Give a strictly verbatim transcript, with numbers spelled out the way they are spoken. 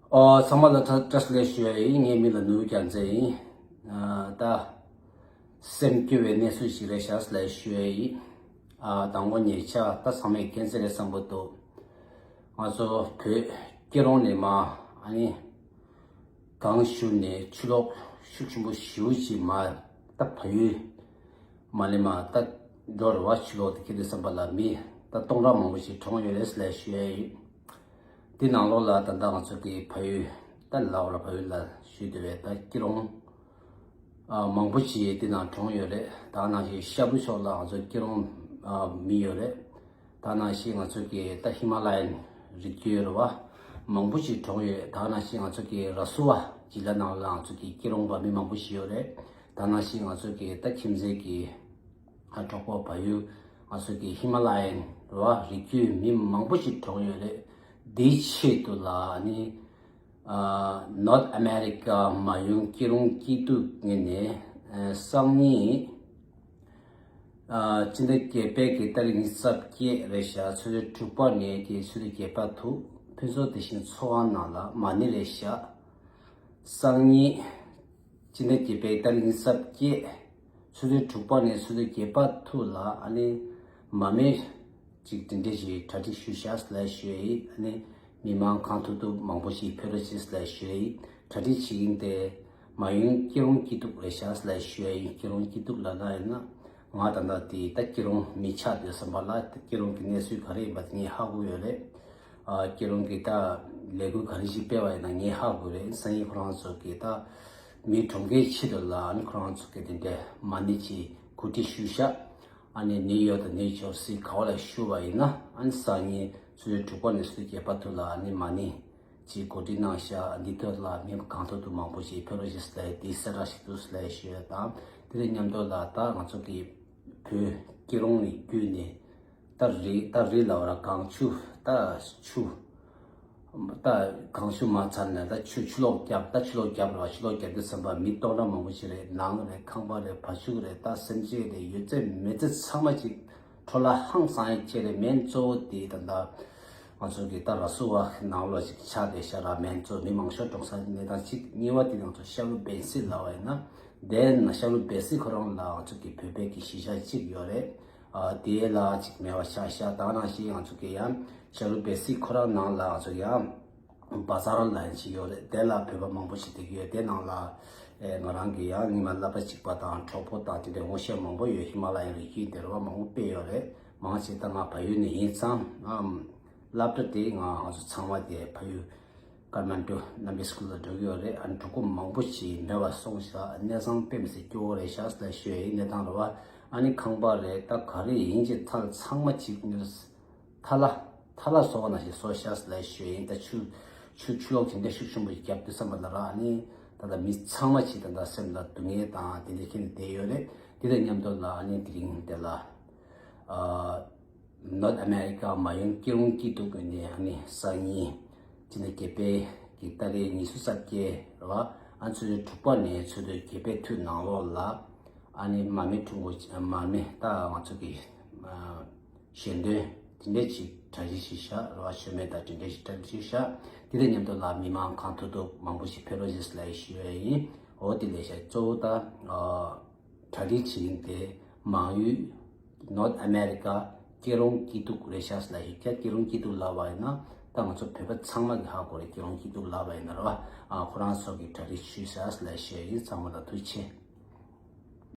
ཨོ། ཚང་མ་ལ་བཀྲ་བཀྲ་ཤིས་བདེ་ལེགས་ཞུ་ཡ་ཡིན། ངའི་མིང་ལ་ནོར་བུ་རྒྱལ་མཚན་ཡིན། ཨ། ད་སེམས་སྐྱོ་བའི་གནས་ཚུལ་ཞིག་རེད་ཤག་ལབ་ཞུ་ཡ་ཡིན། ཨ། དང་པོ་ཉེ་ཆར་ད་ཚང་མས་མཁྱེན་གསལ་རེད་བསམ་གྱི་འདུག་ང་ཚོ་བོད་སྐྱིད་གྲོང་ནས་མར་ཨ་ནི་གངས་ཞུ་ནས་ཆུ་ལོག་ཤུགས་ཆེན་པོ་ཞེ་པོ་ཅིག་མར་ད་བལ་ཡུལ་མར་ལས་མར་ད་འགྲོ་རེད་བ། ཆུ་ལོག་དེ་ཁྱེར་དུས་ཙམ་པ་ལ་མི་ད་སྟོང་ཕྲག་མང་པོ་ཞིག་གྲོངས་ཡོད་རེད་ལབ་ཞུ་ཡ་ཡིན། དེ་ནང་ལོགས་ལ་ད་ལྟ་ང་ཚོ་གི་བལ་ཡུལ་ད་ལའོ་ར་བལ་ཡུལ་ལ་ཞུ་བསྡད་པའི་ད་སྐྱིད་གྲོང་ཨ་མང་པོ་ཞིག་དེ་ནང་གྲོངས་ཡོད་རེད། ད་ནང་བཞིན་ཤ་བོ་ཕྱོགས་ལ་ང་ཚོ་སྐྱིད་གྲོང་ཨ་མི་ཡོད་རེད། ད་ནང་བཞིན་ང་ཚོ་གི་ད་ཧི་མ་ལ་ཡན་རི་རྒྱུད་རེད་བ། མང་པོ་ཞིག་གྲོངས་ཡོད། ད་ནང་བཞིན་ང་ཚོ་གི་ར་སུ་བ་ཇི་ལ་ནང་ལ་ང་ཚོ་གི་སྐྱིད་གྲོང་པ་མི་མང་པོ་ཞིག་ཡོད་རེད། ད་ནང་བཞིན་ང་ཚོ་གི་ད་ཁྱིམ་མཚེས་ཀྱི་ཨ་གྲོགས་པོ་བལ་ཡུལ་ང་ཚོ་གི་ཧི་མ་ལ་ཡན་རེད་བ། རི་རྒྱུད་མི་མང་པོ་ཞིག་གྲོངས་ཡོད་རེད། དེའི་ཆེད་དུ་ལ་ནི་ཨ་North America མ་ཡུམ་སྐྱིད་གྲོང་སྐྱིད་སྡུག་ངོས་ནས་ཨ་སང་ཉིན་ཨ་སྤྱི་ཟླ་བརྒྱད་པའི་གི་ཏ་རིག་ཉི་ཤུ་རྩ་བརྒྱད་རེད་ཤག་ཆུ་ཚོད་དྲུག་པ་ནས་གི་ཆུ་ཚོད་བརྒྱད་པ་ཐུག་ཕུན་ཚོགས་བདེ་ཆེན་ཚོགས་ཁང་ནང་ལ་མ་ཎི་རེད་ཤག་སང་ཉིན་སྤྱི་ཟླ་བརྒྱད་པའི་ཏ་རིག་ཉི་ཤུ་རྩ་བརྒྱད་ཆུ་ཚོད་དྲུག་པ་ནས་ཆུ་ཚོད་བརྒྱད་པ་ཐུག་ལ་ཨ་ནི་མ་མི་ཅིག་དེ་འདྲ་ཞིག་གྲ་སྒྲིག་ཞུས་ཤག་ལབ་ཞུ་ཡ་ཡིན། ཨ་ནི་མི་མང་གང་ཐུབ་ཐུབ་མང་པོ་ཞིག་ཕེབས་རོགས་བྱེད་ལབ་ཞུ་ཡ་ཡིན། གྲ་སྒྲིག་བྱེད་ཀྱིན་དེ་མ་ཡུམ་སྐྱིད་གྲོང་སྐྱིད་སྡུག་རེད་ཤག་ལབ་ཞུ་ཡ་ཡིན། སྐྱིད་གྲོང་སྐྱིད་སྡུག་ལབ་ན་ཡིན་ན་ང་ད་ལྟ་དེ་ད་སྐྱིད་གྲོང་མི་ཆགས་བསྡད་བསམ་པ་ལ་སྐྱིད་གྲོང་གི་གནས་ཚུལ་ག་རེ་ཡིན་པ་དེ་ངས་ཧ་གོ་ཡོད་རེད། ཨ་སྐྱིད་གྲོང་གི་ད་ལས་འགུལ་ག་རེ་ཞིག་སྤེལ་བ་ཡིན་ན་ངས་ཧ་གོ་རེད། སང་ཉིན་ཁོ་རང་ཚོ་གི་ད་མི་གྲོངས་ཀའི་ཆེད་དུ་ལ་ཨ་ནི་ཁོ་རང་ཚོ་གི་དེ་འདྲའི་མ་ཎི་ཅིག་གོ་སྒྲིག་ཞུས་ཤག་ཨ་ནི་ནིའུ་ཡོག་དང་ནིའུ་ཇར་སི་ག་བ་ལ་ཞུ་བ་ཡིན་ན་ཨ་ནི་སང་ཉིན་ཆུ་ཚོད་དྲུག་པ་ནས་ཆུ་ཚོད་བརྒྱད་པ་ཐུག་ལ་ཨ་ནི་མ་ཎི་ཅིག་གོ་སྒྲིག་གནང་ཤག་འདི་ཐོག་ལ་མི་གང་ཐུབ་ཐུབ་མང་པོ་ཞིག་ཕེབས་རོགས་ཞེས་ལབ་དེ་གསལ་བསྒྲགས་ཤིག་འདུག་ལབ་ཞུ་ཡ་དང་། དེ་དང་མཉམ་དུ་ལ་ད་ང་ཚོ་གི་བོད་སྐྱིད་གྲོང་ནས་བརྒྱུད་ནས་ད་རི་ད་རི་ལ་བ་ལ་གངས་ཆུ་ད་ཆུ་ད་གངས་ཆུ་མ་ཚར་ནས་ད་ཆུ་ཆུ་ལོག་བརྒྱབ། ད་ཆུ་ལོག་བརྒྱབ་ར་བ། ཆུ་ལོག་བརྒྱབ་དུས་ཙམ་པ་མི་སྟོང་ཕྲག་མང་པོ་ཞིག་རེད། ནང་རེད། ཁང་པ་རེད། བ་ཕྱུགས་རེད། ད་སེམས་ཅན་རེད། ཡོད་ཚད་མེད་ཚད་ཚང་མ་ཅིག་འཕྲོ་བརླག་ཧང་སང་ཡ་ཆེ་རེད། མེན་གཙོ་བོ་དེ་ད་ལྟ་ང་ཚོ་གི་ད་ར་སུ་བ་ནང་ལོགས་ཅིག་ཆགས་བསྡད་ཤག་ར། མེན་གཙོ་མི་མང་ཤོས་གྲོངས་ས་གནས་སྟངས་གཅིག་གཉིས་པ་དེ་ང་ཚོ་ཤ་རུ་བེན་སི་ལབ་པ་ཡིན་ན་དེ་ན་ཤ་རུ་བེན་སི་ཁོ་རང་ལ་ང་ཚོ་གི་བོད་པའི་གི་གཞིས་ཆགས་གཅིག་ཡོད་རེད། ཨ་དེ་ལ་ཅིག་མེད་པ་ཆགས་ཤག་ད་ནང་བཞིན་ང་ཚོ་གི་ཡང་ཤ་རུ་བེན་སི་ཁོ་རང་ནང་ལ་ང་ཚོ་ཡང་བ་ཛ་ར་ལ་ཡང་ཅིག་ཡོད་རེད། དེ་ལ་བོད་པ་མང་པོ་ཞིག་བསྡད་ཀྱི་ཡོད། དེ་ནང་ལ་ཨེ་ང་རང་གི་ཡང་ཉི་མ་བསླབ་པ་གཅིག་པ་དང་གྲོགས་པོ་དང་དེ་འདྲའི་ངོ་ཤེས་མང་པོ་ཡོད། ཧི་མ་ལ་ཡའི་རི་རྒྱུད་དེ་རུ་བ་མང་པོ་སྤེལ་ཡོད་རེད། མང་ཆེ་ད་ང་བལ་ཡུལ་ནས་ཡིན་ཙང་ཨམ་སློབ་གྲྭ་དེ་ང་ང་ཚོ་ཚང་མ་དེ་བལ་ཡུལ་ཀ་ཐ་མན་ཌུ་ནམ་བི་སི་ཀུལ་ལ་འགྲོ་གི་ཡོད་རེད། ཨ་ནི་གྲོགས་པོ་མང་པོ་ཞིག་མེད་པ་སོང་ཤག་གནས་ཚང་དཔེ་མི་སྲིད་སྐྱོ་བོ་རེད་ཤག་ལབ་ཞུ་ཡ་ཡིན། གནས་སྟངས་རེད་བ། ཨ་ནི་ཁང་པ་རེད། ད་ག་རེ་ཡིན་གྱི་ཐལ་ཚང་མ་ཅིག་ནི་ཐལ་ཐལ་བཟོ་བ་ནང་བཞིན་བཟོ་ཤག་ལབ་ཞུ་ཡ་ཡིན། ད་ཆུ་ཆུ་ཆུ་ལོག་དེ་འདྲ་ཤུགས་ཆེན་པོ་ཞིག་བརྒྱབ་དུས་ཙམ་པ་ལ་ར་ཨ་ནི་ད་ལྟ་མི་ཚང་མ་ཅིག་ད་ལྟ་སེམས་ལ་སྡུག་བསྔལ་དང་དེ་འདྲ་ཁྱེར་ནས་བསྡད་ཡོད་རེད། དེ་དང་མཉམ་དུ་ལ་ཨ་ནི་དེ་རིང་དེ་ལ་ཨ་North America མ་ཡུམ་སྐྱིད་གྲོང་སྐྱིད་སྡུག་ནས་ཨ་ནི་སང་ཉིན་སྤྱི་ཟླ་བརྒྱད་པའི་གི་ཏ་རིག་ཉི་ཤུ་རྩ་བརྒྱད་རེད་བ། ཨ་ཆུ་ཚོད་དྲུག་པ་ནས་ཆུ་ཚོད་བརྒྱད་པའི་ཐུག་ནང་ལོགས་ལ་ཨ་ནི་མར་མེ་ཁྲོམ་སྐོར་མར་མེ་ད་ང་ཚོ་གི་ཨ་ཞལ་འདོན་དེ་འདྲས་ཅིག་གྲ་སྒྲིག་ཞིག་བཞག་རེད་བ། མཆོད་མེ་དང་དེ་འདྲས་ཞིག་གྲ་སྒྲིག་ཞིག་བཞག་དེ་དང་མཉམ་དུ་ལ་མི་མང་གང་ཐུབ་ཐུབ་མང་པོ་ཞིག་ཕེབས་རོགས་ཞེས་ལབ་ཞུ་ཡ་ཡིན། འོ་དེ་ལས་བྱས་གཙོ་བོ་ད་ཨ་གྲ་སྒྲིག་བྱེད་ཀྱིན་དེ་མང་ཡུལ་North America སྐྱིད་གྲོང་སྐྱིད་སྡུག་རེད་ཤག་ལབ་ཞིག་ཀྱང་སྐྱིད་གྲོང་སྐྱིད་སྡུག་ལབ་པ་ཡིན་ན་ད་ང་ཚོ་བོད་པ་ཚང་མ་གི་ཧ་གོ་རེད། སྐྱིད་གྲོང་སྐྱིད་སྡུག་ལབ་པ་ཡིན་ན་རེད་བ། ཨ་ཁོ་རང་ཚོ་གི་གྲ་སྒྲིག་ཞུས་ཤག་ལབ་ཞུ་ཡ་ཡིན། ཚང་མ་ལ་ཐུགས་རྗེ་ཆེ།